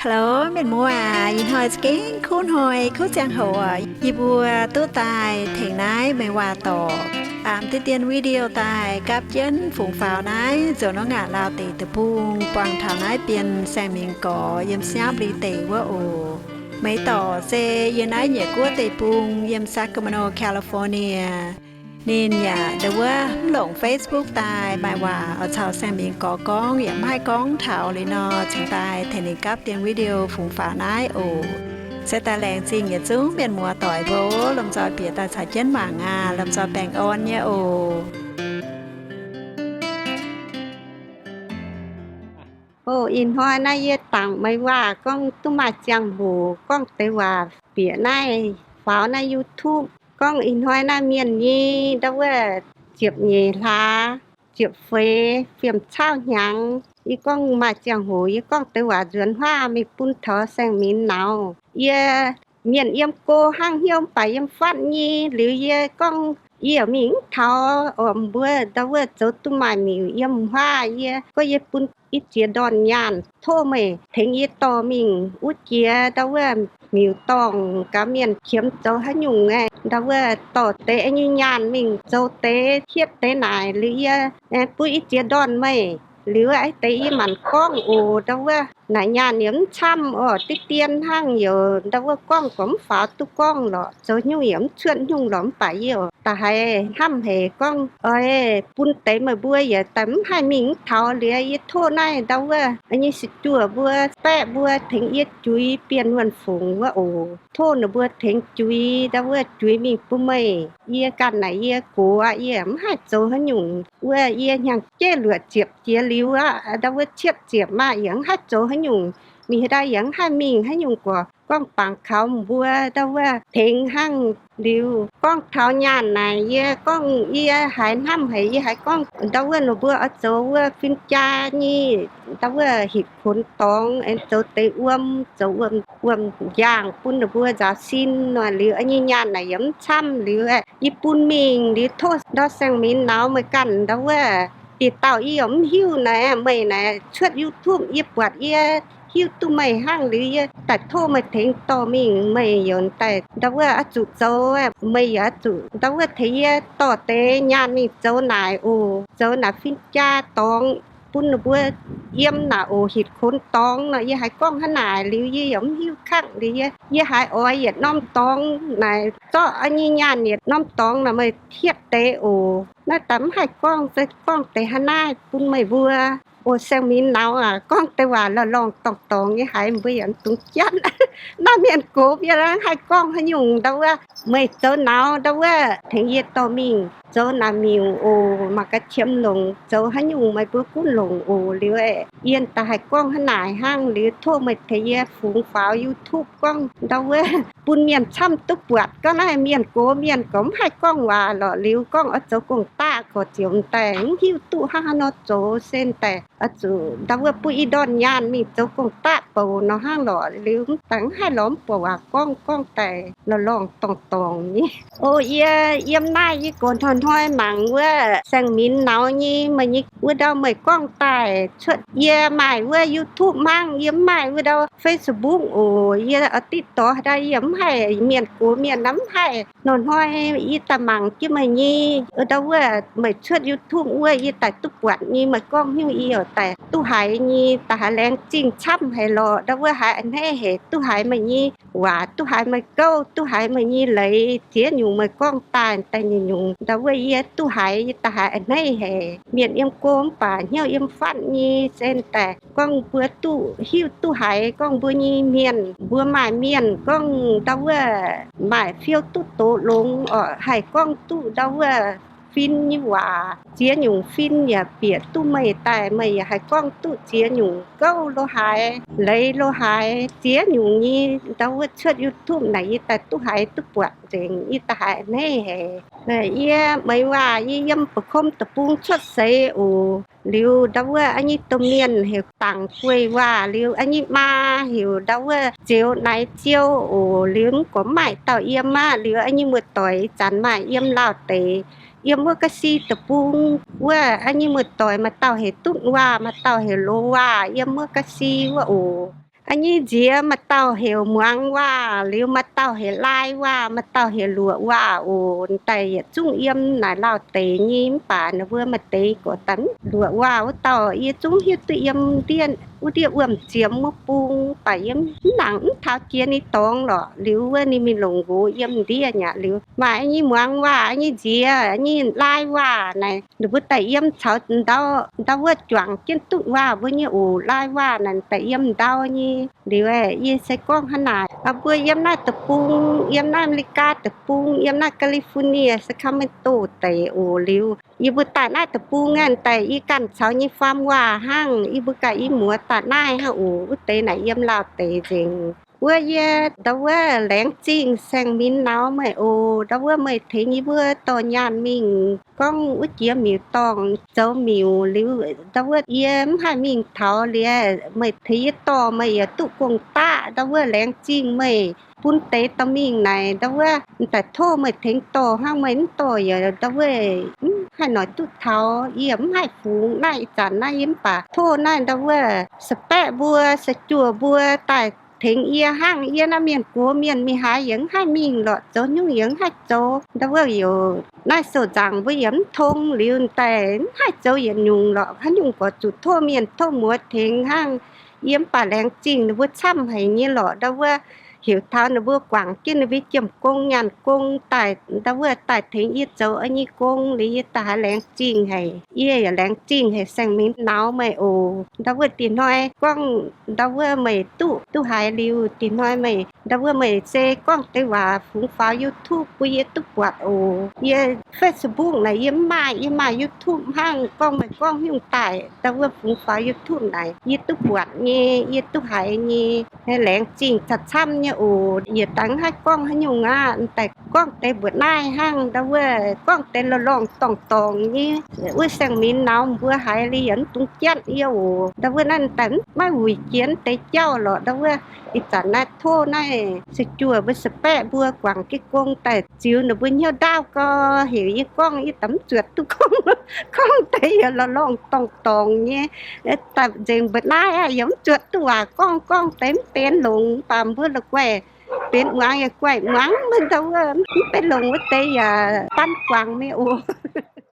Hello, mienh muoz aac, ih hnoi za'gengh kuv hnoi kuv ziangh hoc yie mbuo duqv daaih tengx naaiv meih waac dorc aamx deix dien video daaih gapv jienv fungx faaux naaiv nzunc nor ngaanc Laauh deic-bung buangh taux naaiv Bienh Saeng Mingx Gorx yiem Siaapv Liuz deic wuov oc. Meih dorc se yiem naaiv Nyiec Guoqv deic-bung yiem Sacramento, California. Ninh yaac ndau wuov mv longc Facebook daaih maaih waac oix caux Saeng Mingx Gorx gorngv yaac mv haih gorngv taux liuz nor, cingx daaih tengx ninh gapv dien video fungx faaux naaiv oc. Se daaih laengz zingh yietc zungv mienh muoz doic mbuo lomh nzoih bieqc daaih caux jienv mangc aac. Lomh nzoih baengh orn nyei oc. Oc, ih hnoi naaiv yie dangc meih waac gorngv duqv maaih ziangh hoc gorngv deix waac bieqc naaiv faaux naaiv YouTube. Gorngv ih hnoi naaiv mienh nyei ndau wuov ziepc nyeic hlaax, ziepc feix, fiem cauv hnyangx. Yie gorngv maaih ziangh hoc yie gorngv deix waac nzuonx huaav mingh bun taux Saeng Mingx Nauz. Yie mienh yiem go hnangv hnyouv mv baac yiem fatv nyei liuz yie gorngv yie mingh mv taux oc, mbuo ndau wuov zoux duqv maaih miuc yiem huaav. Yie gorngv yie bun i ziex ndorn nyaanh tov meih tengx yie dorh mingh wuov jiex ndau wuov miuc-dorngh gaax mienh qiemx zoux haaix nyungc aeqv, ndau wuov dorh deix nyei nyaanh mingh zoux deix hietv deix naaic liuz yie bun i ziex ndorn meih. Liuz a'deix yie maanc gorngv oc, ndau wuov naaic nyaanh yaac mv camv oc, deix dien hnangv yoc, ndau wuov gorngv gorngv mv faaux duqv gorngv lorqc, zoux nyungc yaac mv cuotv nyungc lorqc, mv baac yie oc da'haiz hnamv haic gorngv oix bun deix meih mbuo yaac daaih mv haih mingh mv taux liuz yie tov naaiv ndau wuov nyei sic juoh mbuo, baeqv mbuo tengx yie juix Bienh Wuonh Fongc wuov oc. Tov ninh mbuo tengx juix ndau wuov juix mingh bun meih. Yie ganh naaic yie gox aqv, yie mv haih zoux haaix nyungc. Wuov yie hnyangx-jeiv luoqc ziepc jiex liuz aqv, ndau wuov cietv ziepc maah, yie mv haih zoux haaix nyungc. Mingh haaix ndau yie mv haih mingh haaix nyungc gorx. Gorngv bangc kaux mbuo ndau wuov tengx hnangv liuz gorngv taux nyaanh naaic, yie gorngv yie haiz hnamv haic, yie haiz gorngv ndau wuov ninh mbuo oix zoux wuov fin-jaa nyei ndau wuov hitv konx dorngx aengx zoux deix wuom, zoux wuom, wuom-njaangh bun ninh mbuo nzaaux sin nor. Liuz nyei nyaanh naaic yie mv camv liuz yie bun mingh liuz tov ndau Saeng Mingx Nauz meih ganh ndau wuov deix dauh yie yaac mv hiuv naaic, meih naaic cuotv YouTube yie buatc yie hiuv duqv meih hnangv liuz yie daaih tov meih tengx dorh mingh. Meih yaac daaih ndau wuov oix zuqc zoux, meih yaac oix zuqc ndau wuov tengx yie dorh deix nyaanh mingh zoux naaic oc, zoux naaic fin-jaa dorngx bun ninh mbuo yiem naaic oc, hitv konx dorngx nor. Yie haiz gorngv hnangv naaic liuz yie yaac mv hiuv kangv liuz yie, yie haiz oix yietc norm dorngx naaic zorqv nyei nyaanh yietc norm dorngx naaic meih hietv deix oc. Naaiv daaih mv haih gorngv, se gorngv deix hnangv naaiv bun meih mbuo. Oc, Saeng Mingx Nauz aac, gorngv deix waac lorngh lorngh dorngh dorngx nyei, haiz mbuo yaac mv dungx janv. Naaiv mienh gox mienh mv haih gorngv haaix nyungc ndau wuov. Meih zoux nauz ndau wuov tengx yie dorh mingh zoux naaic miuc oc, mangc gaax qiemx longc zoux haaix nyungc meih mbuo gunv longc oc. Liuz yie daaih haih gorngv hnangv naaic hnangv liuz tov meih tengx yie fungx faaux YouTube gorngv ndau wuov bun mienh camv duqv buatc. Gorngv naaiv mienh gox mienh gorngv mv haih gorngv waac lorqc, liuz gorngv oix zoux gong-daqv gorx ziouc m'daaih mv hiuv duqv hnangv haaix nor zoux, se m'daaih oix zuqc ndau wuov bun i ndorn nyaanh mingh zoux gong-daqv bouc nor hnangv lorqc. Liuz m'daaih mv haih lorz mv buatc waac gorngv, gorngv daaih lorngh lorngh dorngh dorngx nyei. O, yie yiem naaiv yie gox hnoi-hnoi mangc wuov Saeng Mingx Nauz nyei, meih nyei wuov ndau meih gorngv daaih cuotv yie maaih wuov YouTube hnangv, yie mv maaih wuov ndau Facebook oc. Yie oix diqv dorh ndau yie mv haih, mienh gox mienh mv haih. Hnoi-hnoi yie daaih mangc jienv meih nyei ndau wuov meih cuotv YouTube wuov yie daaih duqv buatc nyei, meih gorngv hnyouv yie oix daaih duqv haiz nyei, daaih haiz laengz zingh camv haic lorqc. Ndau wuov haiz a'hneiv haic, duqv haiz meih nyei waac, duqv haiz meih gouv, duqv haiz meih nyei leiz, ziex nyungc meih gorngv daaih daaih nyungc-nyungc ndau wuov yie duqv haiz, yie daaih haiz a'hneiv haic. Mienh yiem go mv baac hnyouv yiem fatv nyei se daaih gorngv mbuo duqv hiuv duqv haiz gorngv mbuo nyei mienh, mbuo maaih mienh gorngv ndau wuov maaih fiou duqv doz longx oc, haih gorngv duqv ndau wuov fin nyei waac. Ziex nyungc fin yaac bieqc duqv meih daaih, meih yaac haih gorngv duqv ziex nyungc gouv lo haaix, leiz lo haaix, ziex nyungc nyei ndau wuov cuotv YouTube naaic yie daaih duqv haiz duqv buatc nzengc, yie daaih haiz a'hneiv haic. Yie meih waac yie yiem Ba'kom Deic-Bung cuotv seix oc. Liuz ndau wuov a'nyei domh mienh heuc Dangc Guei Waac, liuz a'nyei maa heuc ndau wuov Zeux Naix Ziou oc. Liuz mv gormx maaih dauh yiem aqv. Liuz a'nyei muoz-doic ih zanc maaih yiem Laauh deic, yiem wuov Ga'si Deic-Bung wuov. A'nyei muoz-doic maaih dauh heuc Dutv Waac, maaih dauh heuc Loz Waac, yiem wuov Ga'si wuov oc. A'nyeiv nziex maaih dauh heuc muangx waac, liuz maaih dauh heuc laai waac, maaih dauh heuc luoqc waac oc. Daaih yietc zungv yiem naaic Lauh deic nyei, mv baac ninh mbuo maaih deix gorx daaih luoqc waac wuov dauh yie zungv hiuv duqv yiem ndiev wuov ndiev wuom-ziemx wuov bung, mv baac yie mv nangc mv taux jiex ninh dorngx lorqc. Liuz wuov ninh mingh longc nqox yiem ndiev nyaqv. Liuz maaih a'nyeiv muangx waac, a'nyeiv nziex, a'nyeiv laai waac naaic, ninh mbuo daaih yiem caux ndau, ndau wuov juangc jienv duqv waac mbuo nyei oc. Laai waac naaic daaih yiem ndau nyei. Liuz yie se gorngv hnangv naaic, mbuo yiem naaiv deic-bung, yiem naaiv Aa^me^li^gaa deic-bung, yiem naaiv California, Sacramento deic oc. Liuz yie mbuo daaih naaiv deic-bung aeqv, daaih yie ganh caux nyei faam waac hnangv. Yie mbuo ganh i muoz daaih naaiv hnangv oc. Wuov deix naaic yiem Lauh deic nzengc. Wuov yie ndau wuov laengz zingh Saeng Minz Nauz meih oc. Ndau wuov meih tengx yie mbuo dorh nyaanh mingh gorngv wuov jiex miuc-dorngh zoux miuc. Liuz ndau wuov yie mv haih mingh taux liuz, meih tengx yie dorh, meih yaac duqv gong-daqv. Ndau wuov laengz zingh meih bun deix dorh mingh naaic. Ndau wuov daaih tov meih tengx dorh hnangv, meih mv dorh yaac ndau wuov mv haih noic duqv taux. Yie mv haih fungx naaiv ih zanc naaiv, yie mv baac tov naaiv ndau wuov se baeqv mbuo, se juoh mbuo daaih tengx yie hnangv. Yie naaiv mienh gox mienh mingh haaix yaac mv haih mingh lorqc, zoux nyungc yaac mv haih zoux. Ndau wuov youc naaiv sou-nzaangc mbuo yaac mv tong, liuz daaih mv haih zoux yietc nyungc lorqc. Haaix nyungc gorx zuqc tov mienh tov muoz tengx hnangv. Yie mv baac laengz zingh ninh mbuo camv haic nyei lorqc. Ndau wuov heuc taux ninh mbuo guangc jienv ninh mbuo jiem-gong nyaanh gong daaih, ndau wuov daaih tengx yie zoux nyei gong liuz, yie daaih haiz laengz zingh haic. Yie yaac laengz zingh haic Saeng Minz Nauz meih oc. Ndau wuov dinh hnoi gorngv ndau wuov meih duqv, duqv haiz liuz dinh hnoi meih ndau wuov meih se gorngv deix waac fungx faaux YouTube bun yie duqv buatc oc. Yie Facebook naaic yie mv maaih, yie maaih YouTube hnangv. Gorngv meih gorngv nyungc daaih ndau wuov fungx faaux YouTube naaic yie duqv buatc nyei, yie duqv haiz nyei. Laengz zingh camv-camv nyei oc. Yietc dangx haih gorngv haaix nyungc aqv, daaih gorngv deix mbuoqc naaiv hnangv. Ndau wuov gorngv deix lorngh-lorngh dorngh-dorngh nyei. Wuov Saeng Minz Nauz mbuo haiz liuz yaac mv dungx jatv yie oc. Ndau wuov naaiv daaih maiv wuic jiex deix jauv lorqc. Ndau wuov ih zanc naaiv tov naaiv se juoh mbuo se baeqv mbuo guangc jienv gong daaih ziux ninh mbuo hnyouv ndaauv gau, heuc yie gorngv, yie daaih mv zuotc duqv gorngv. Gorngv deix yaac lorngh-lorngh dorngh-dorngh nyei. Daaih nzengc mbuoqc naaiv aqv, yaac mv zuotc duqv waac gorngv. Gorngv deix mv benx longc, mv baac mbuo la'guaih benx muangx yaac guaih muangx. Maiv ndau wuov mv benx longc wuov deix yaac ban guangc mingh oc.